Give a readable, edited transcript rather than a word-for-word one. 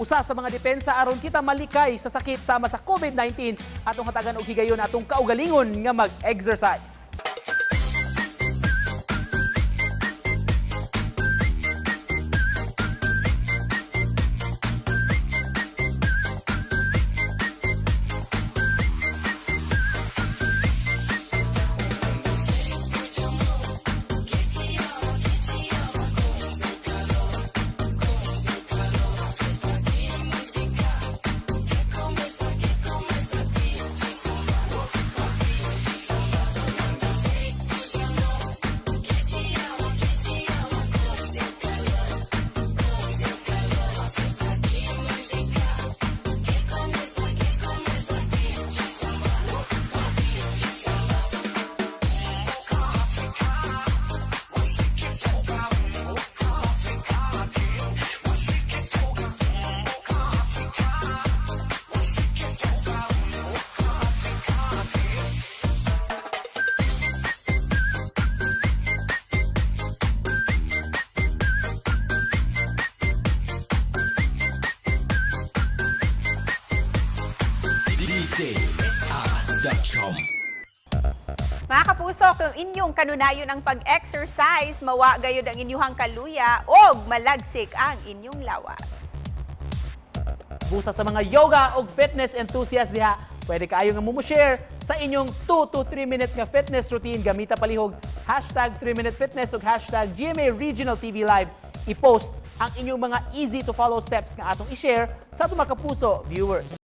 Usa sa mga depensa aron kita malikay sa sakit sama sa COVID-19, atong hatagan og higayon atong kaugalingon nga mag-exercise. DJSR.com. Mga kapuso, kung inyong kanunayon ang pag-exercise, mawa gayod ang inyong kaluya og malagsik ang inyong lawas. Busa sa mga yoga ug fitness enthusiast diha, pwede kaayo nga mo-share sa inyong 2 to 3 minute nga fitness routine gamita palihog #3MinuteFitness ug #GMARegionalTVLive. I-post ang inyong mga easy to follow steps nga atong i-share sa atong mga kapuso viewers.